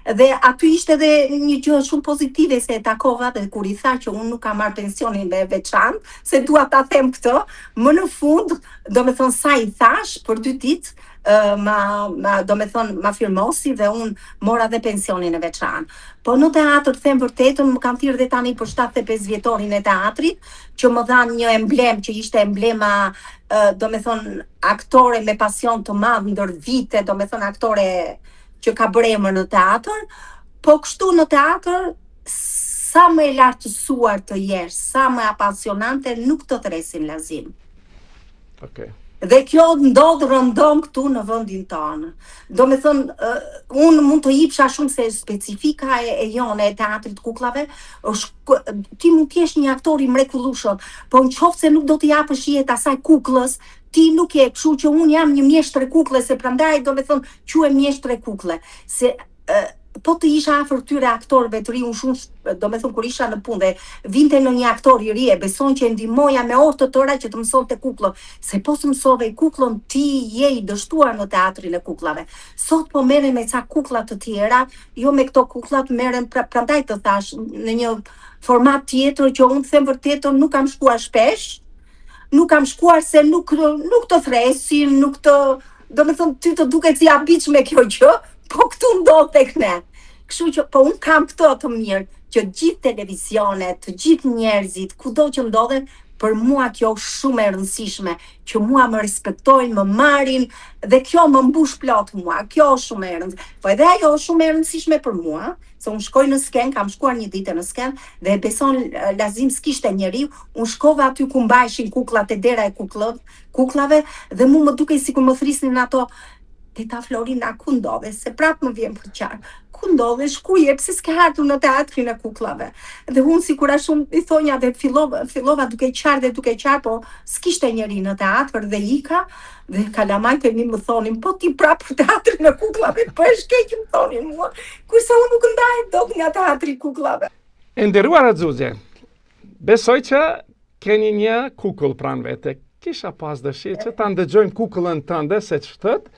Dhe aty ishte edhe një gjë shumë pozitive se e takova dhe kur i tha që unë nuk kam marrë pensionin e veçantë, se dua ta them këtë, më në fund, domethënë sa i thash për dy ditë, ma, ma domethënë ma firmosi dhe unë mora dhe pensionin e veçantë. Po në teatër them vërtetën, më kanë thirrë dhe tani për 75 vjetorin e teatrit, që më dhanë një emblemë që ishte emblema, domethënë aktore me pasion të madh ndër vite, domethënë aktore që ka bërë emër në teatër, po kështu në teatër sa më e lartësuar të jesh, sa më apasionante nuk të thresin Lazim. Okej. Okay. Dhe kjo ndodh rëndom këtu në vendin tonë. Domethënë, uh, unë mund të jipsha shumë se specifika e, e jone e teatrit kuklave, është, ti mund të jesh një aktor i mrekullueshëm, po në qoftë se nuk do t'i japësh jetë asaj kuklës, ti nuk je, kështu që unë jam një mjeshtre kukle, se prandaj domethënë quhem mjeshtre kukle, se uh, po të isha afër këtyre aktorëve të ri, unë shumë, domethënë kur isha në punë dhe vinte ndonjë aktor i ri e beson që e ndihmoja me orë të tëra që të mësonte kukullën, se po s'mësove kukullën ti je i dështuar në teatrin e kukullave. Sot po merren me ca kukulla të tjera, jo me këto kukullat merren pra, prandaj të thash në një format tjetër që unë them vërtetën nuk kam shkuar shpesh, nuk kam shkuar se nuk nuk të thresin, nuk të domethënë ty të duket si habitshme kjo gjë, po këtu ndodh tek ne. Kështu që po unë kam këtë të mirë që gjithë televizionet, të gjithë njerëzit, kudo që ndodhen, për mua kjo është shumë e rëndësishme, që mua më respektojnë, më marrin dhe kjo më mbush plot mua. Kjo është shumë e rëndësishme. Po edhe ajo është shumë e rëndësishme për mua, se unë shkoj në skenë, kam shkuar një ditë në skenë dhe e beson Lazim s'kishte njeri, unë shkova aty ku mbaheshin kukullat te dera e kukullave dhe mu më dukej sikur më thrisnin ato. Teta Florinda, ku ndodhesh? Se prapë më vjen për qarë. Ku ndodhesh? Ku je? Pse s'ke ardhur në teatrin e kuklave? Dhe unë sikur ashtu i thonja dhe fillova, fillova duke qarë dhe duke qarë, po s'kishte njeri në teatr dhe ika dhe kalamajtë e mi më thonin, po ti prapë për teatrin e kuklave, po e keq më thonin mua, kurse unë nuk ndahem dot nga teatri i kuklave. E nderuara Xuxe, besoj që Keni një kukull pranë vete. Kisha pas dëshirë që ta ndëgjojmë kukullën tënde se ç'thot,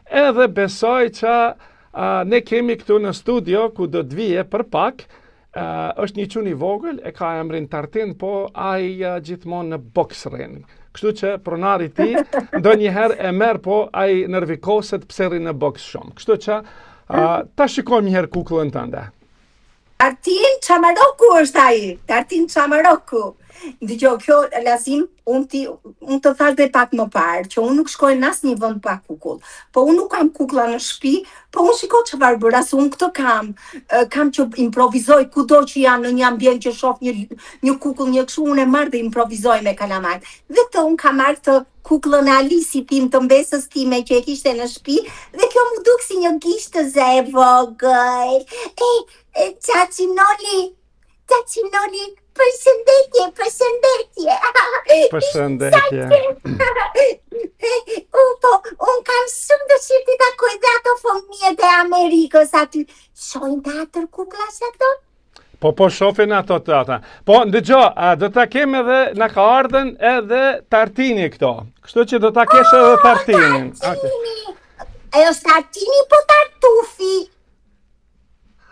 edhe besoj që uh, ne kemi këtu në studio ku do të vije për pak, uh, është një çun i vogël, e ka emrin Tartin, po ai uh, gjithmonë në boks rrin. Kështu që pronari i tij ndonjëherë e merr, po ai nervikoset pse rrin në boks shumë. Kështu që uh, ta shikojmë një herë kukullën tënde. Tartin Çamaroku është ai, Tartin Çamaroku. Dëgjo, kjo Lazim, unë ti unë të thash dhe pak më parë që unë nuk shkoj në asnjë vend pa kukull. Po unë nuk kam kukulla në shtëpi, po unë shiko çfarë bëra, se unë këtë kam, kam që improvizoj kudo që jam në një ambient që shoh një një kukull, një kështu unë e marr dhe improvizoj me kalamajt. Dhe këtë unë kam marrë këtë kukullën e Alisit tim të mbesës time që e kishte në shtëpi dhe kjo m'u duk si një gishtëze e vogël. E, e Çaçi Noli, Çaçi Noli, përshëndetje, përshëndetje. Përshëndetje. Unë po, unë kam shumë dëshirë t'i takoj dhe ato fëmijët e Amerikës aty. Shohin teatër kuklash ato? Po po shofin ato të ata. Po ndëgjo, a do ta kemi edhe na ka ardhën edhe Tartini këto. Kështu që do ta kesh edhe oh, Tartinin. Tartini. Okay. E është Tartini po Tartufi.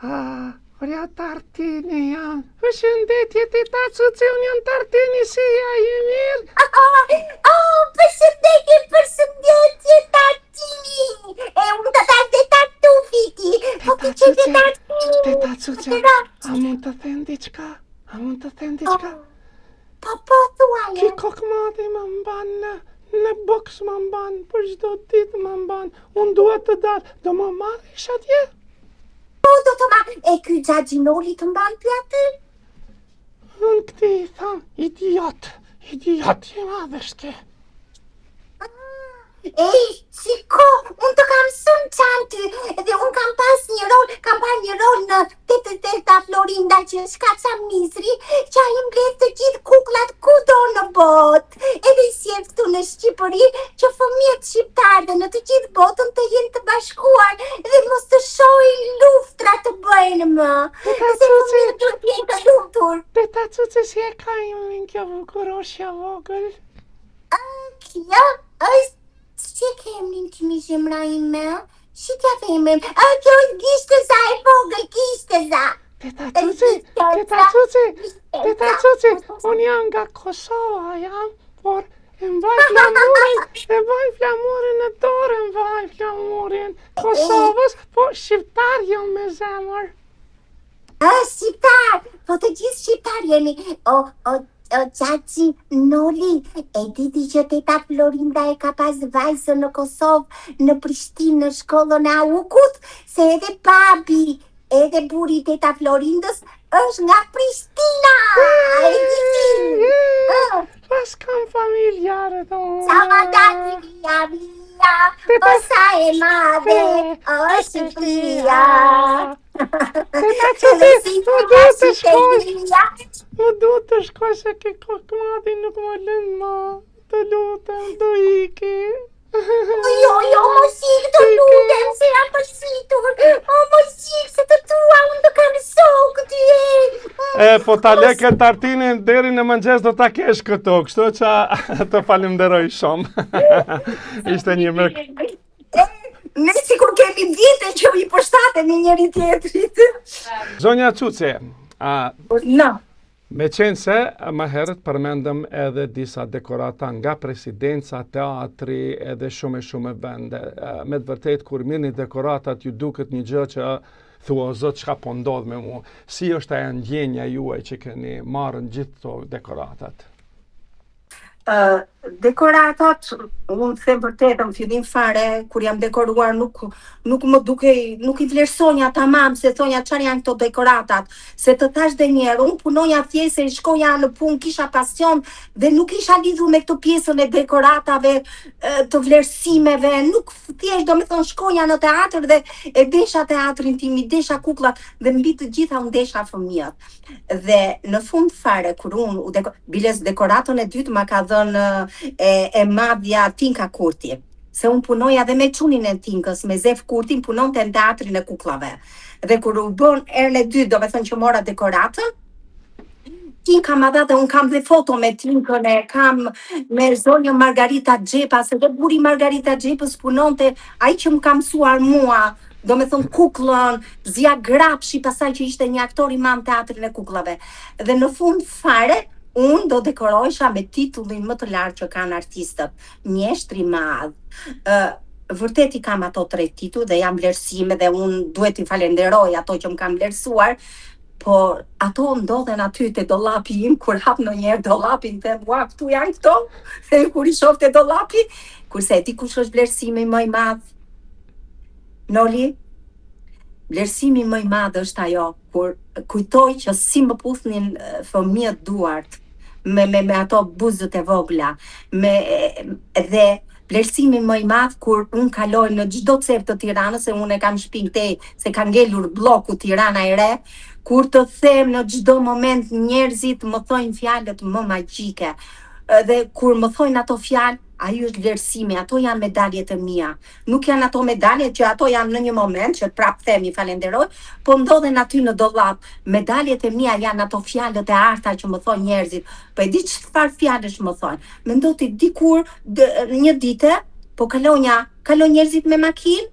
Ah, ore Tartini jam. Përshëndetje teta Cuci, unë jam Tartini si je, je mirë. Oh, oh, përshëndetje, përshëndetje Tartini. E unë të thashë dhe Tartufi ti. Po ti që dhe Tartini. Teta Cuci, a mund të them diçka? A mund të them diçka? Oh, po, po, thuaje. Ky kokëmadhi më mban në, në boks më mban, për çdo ditë më mban. Unë dua të dal, do më marrësh atje? Po, do të marr. E ky xhaxhi Noli të mban ty aty? Unë këtij i tham, idiot, idiot, i madh është ky. Ej, shiko, unë të kam shumë xhan ty, dhe unë kam pas një rol, kam parë një rol në te Teta Florinda që është kaçamizri, që ai mbledh të gjithë kukullat kudo në botë, edhe i sjell këtu në Shqipëri, që fëmijët shqiptarë dhe në të gjithë botën të jenë të bashkuar dhe mos të shohin luftra të bëjnë më. Teta Se fëmijët duhet të jenë të lumtur. Teta Cuci si e ka emrin kjo bukuroshja e vogël? Kjo është si e ke emrin ti mi zemra ime? Si t'ja vë emrin? A, kjo është gishtëza e vogël, gishtëza. Teta Cuci, teta Cuci, teta Cuci, unë jam nga Kosova, jam, por e mbaj flamurin, e mbaj flamurin në dorë, e mbaj flamurin Kosovës, po shqiptar jam me zemër. A, shqiptar, po të gjithë shqiptar jemi. O, o, o, Çaçi, Noli, e di ti që teta Florinda e ka pas vajzën në Kosovë, në Prishtinë, në shkollën e Aukut, se edhe babi, edhe burri i teta Florindës, është nga Prishtina! E di ti? Ë, Pas kam familjarë dhe unë. Sa ma dani via via, o sa e madhe, o Shqipëria. Teta Cuci, më duhet të shkoj. Më duhet të shkoj se ky kokëmadhi nuk më lën më. Të lutem, do iki. Jo, jo, mos ik, të lutem, se jam përzitur. O, mos ik, se të dua, unë të kam zog, ty e. E, po ta le këtë Tartinin deri në mëngjes do ta kesh këtu, kështu që të falenderoj shumë. Ishte një mërk. Ne sikur kemi vite që i përshtatemi njëri tjetrit. Zonja Cuci, a, Na. Meqenëse më herët përmendëm edhe disa dekorata nga presidenca, teatri edhe shumë e shumë vende. Me të vërtetë kur mirrni dekoratat ju duket një gjë që thua o zot çka po ndodh me mua. Si është ajo ndjenja juaj që keni marrë gjithë këto dekoratat? Ë uh, Dekoratat, unë them vërtetën, në fillim fare, kur jam dekoruar, nuk, nuk më dukej, nuk i vlerësonja tamam, se thonja çfarë janë këto dekoratat, se të thash dhe njëherë, unë punoja thjesht se shkoja në punë, kisha pasion dhe nuk isha lidhur me këtë pjesën e dekoratave, të vlerësimeve, nuk thjesht domethënë shkoja në teatër dhe e desha teatrin tim, i desha kukllat dhe mbi të gjitha unë desha fëmijët. Dhe në fund fare kur unë u deko, biles dekoratën e dytë ma ka dhënë e, e madhja Tinka Kurti. Se unë punoja dhe me çunin e Tinkës, me Zef Kurtin, punonte në teatrin e kuklave. Dhe kur u bën herën e dytë, domethënë që mora dekoratën, Tinka ma dha dhe unë kam dhe foto me Tinkën e kam me zonjën Margarita Xhepa, se dhe burri Margarita Xhepës punonte, ai që më ka mësuar mua, domethënë kuklën, Zija Grapshi, pastaj që ishte një aktor i madh në teatrin e kuklave. Dhe në fund fare, unë do dekorohesha me titullin më të lartë që kanë artistët, mjeshtri i madh. Ë vërtet i kam ato tre tituj dhe janë vlerësime dhe unë duhet t'i falenderoj ato që më kanë vlerësuar, por ato ndodhen aty te dollapi im, kur hap ndonjëherë dollapin, them, ua, këtu janë këto, dhe kur i shoh te dollapi, kurse e di kush është vlerësimi më i madh? Noli, vlerësimi më i madh është ajo, kur kujtoj që si më puthnin fëmijët duart, me, me, me ato buzët e vogla, me, dhe Vlerësimi më i madh kur unë kaloj në çdo cep të Tiranës, se unë e kam shpinë këtej, se ka ngelur blloku Tirana e Re, kur të them në çdo moment njerëzit më thojnë fjalët më magjike. Dhe kur më thojnë ato fjalë, ai është vlerësimi, ato janë medaljet e mia. Nuk janë ato medalje që ato janë në një moment që prap them i falenderoj, po ndodhen aty në dollap. Medaljet e mia janë ato fjalët e arta që më thonë njerëzit. Po e di çfarë fjalësh më thonë. Mendo ti dikur një dite po kalonja, kalojnë njerëzit me makinë,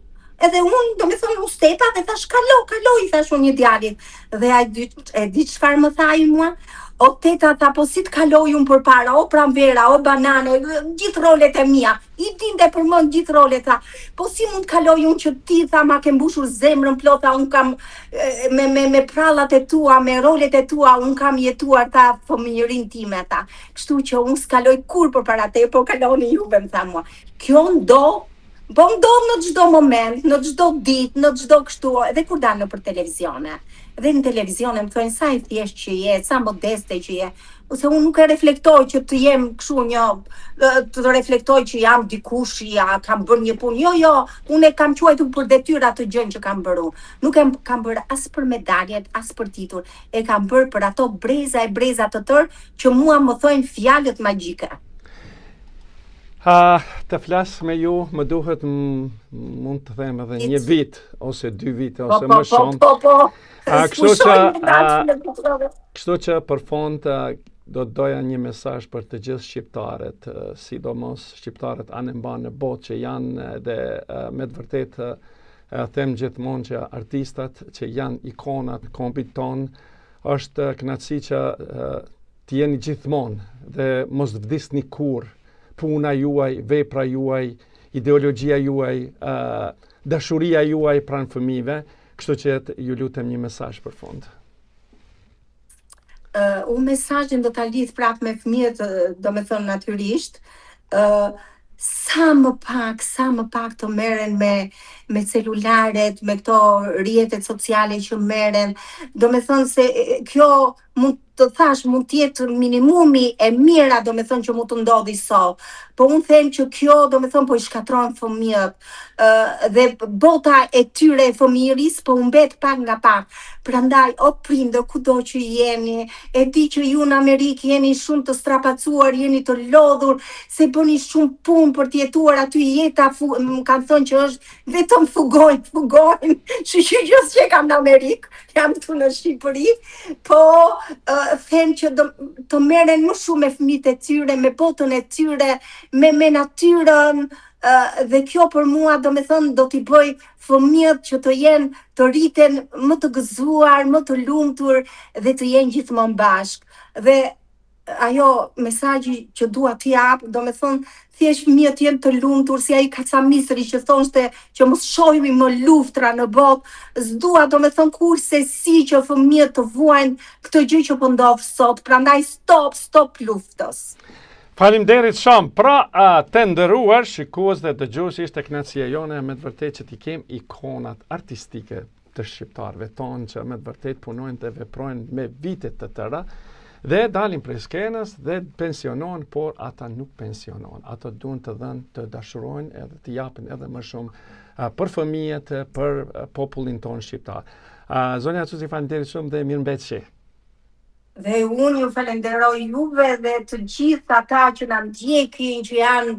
edhe unë, domethënë, u stepa dhe thash, kalo, kalo, i thash unë një djalit. Dhe ai e di çfarë më tha ai mua? O teta, tha, po si të kaloj unë përpara, o pranvera, o banane, gjithë rolet e mia. I dinte përmend gjithë rolet, tha. Po si mund të kaloj unë që ti, tha, ma ke mbushur zemrën plot, tha, unë kam me, me, me prallat e tua, me rolet e tua, unë kam jetuar, tha, fëmijërinë time, tha. Kështu që unë s'kaloj kurrë përpara teje, po kaloni juve, më tha mua. Kjo ndodh, po ndodh në çdo moment, në çdo ditë, në çdo kështu, edhe kur dal nëpër televizione. Edhe në televizione më thonë sa e thjeshtë që je, sa modeste që je. Ose unë nuk e reflektoj që të jem kështu një të reflektoj që jam dikush, ja kam bërë një punë. Jo, jo, unë e kam quajtur për detyrë atë gjën që kam bërë unë. Nuk e kam bërë as për medaljet, as për titull. E kam bërë për ato breza e breza të tërë që mua më thojnë fjalët magjike. Ha, të flas me ju, më duhet mund të them edhe një vit ose dy vite po, ose po, më po, shumë. Po, po, po. A, kështu që a, kështu që për fund do të doja një mesazh për të gjithë shqiptarët, sidomos shqiptarët anembanë në botë që janë edhe me të vërtetë them gjithmonë që artistat që janë ikonat e kombit tonë Është kënaqësi që të jeni gjithmonë dhe mos të vdisni kurrë. Puna juaj, vepra juaj, ideologjia juaj, dashuria juaj pranë fëmijëve, kështu që ju lutem një mesazh për fund. Uh, unë mesazhin do ta lidh prapë me fëmijët, domethënë natyrisht, uh, sa më pak, sa më pak të merren me me celularet, me këto rrjetet sociale që merren. Domethënë se kjo mund të thash, mund të jetë minimumi e mira, domethënë që mund të ndodhi sot. Po unë them që kjo, domethënë, po i shkatërron fëmijët, ë dhe bota e tyre e fëmijërisë po humbet pak nga pak. Prandaj, o prindër, kudo që jeni, e di që ju në Amerikë jeni shumë të strapacuar, jeni të lodhur, se bëni shumë punë për të jetuar aty jeta, fu, më kanë thënë që është vetëm fugojnë, fugojnë, shyqyr që s'e kam në Amerikë, jam këtu në Shqipëri, po uh, them që do, të merren më shumë me fëmijët e tyre, me botën e tyre, me, me natyrën, uh, dhe kjo për mua domethënë do t'i bëj fëmijët që të jenë të rriten më të gëzuar, më të lumtur dhe të jenë gjithmonë bashkë. Dhe ajo mesazhi që dua të jap, domethënë, thjesht fëmijët të jenë të lumtur, si ai kacamisri që thoshte që mos shohim më luftra në botë, s'dua domethënë kurrsesi që fëmijët të vuajnë këtë gjë që po ndodh sot, prandaj stop, stop luftës. Faleminderit shumë. Pra, të nderuar shikues dhe dëgjues, ishte kënaqësia jone me të vërtetë që t'i kem ikonat artistike të shqiptarëve tonë që me të vërtetë punojnë dhe veprojnë me vite të tëra dhe dalin prej skenës dhe pensionohen, por ata nuk pensionohen. Ata duan të dhënë, të dashurojnë edhe të japin edhe më shumë uh, për fëmijët, për popullin tonë shqiptar. Uh, zonja Cuci, faleminderit shumë dhe mirëmbetshi. Dhe unë ju falenderoj juve dhe të gjithë ata që na ndjekin, që janë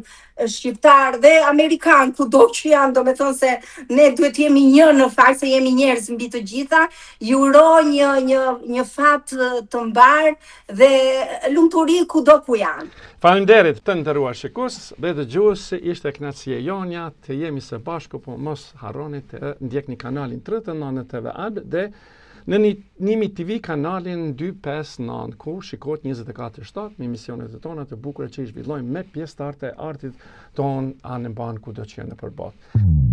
shqiptarë dhe amerikanë, kudo që janë, domethënë se ne duhet të jemi një në fakt se jemi njerëz mbi të gjitha, ju uroj një një një fat të mbarë dhe lumturi kudo ku janë. Faleminderit të nderuar shikues dhe dëgjues, ishte kënaqësia jonja të jemi së bashku, po mos harroni të ndjekni kanalin 39 në TV Alb dhe Në Nimi TV kanalin 259 ku shikohet 24/7 me emisionet e tona të bukura që i zhvillojmë me pjesëtarët e artit tonë anembanë kudo që janë nëpër botë.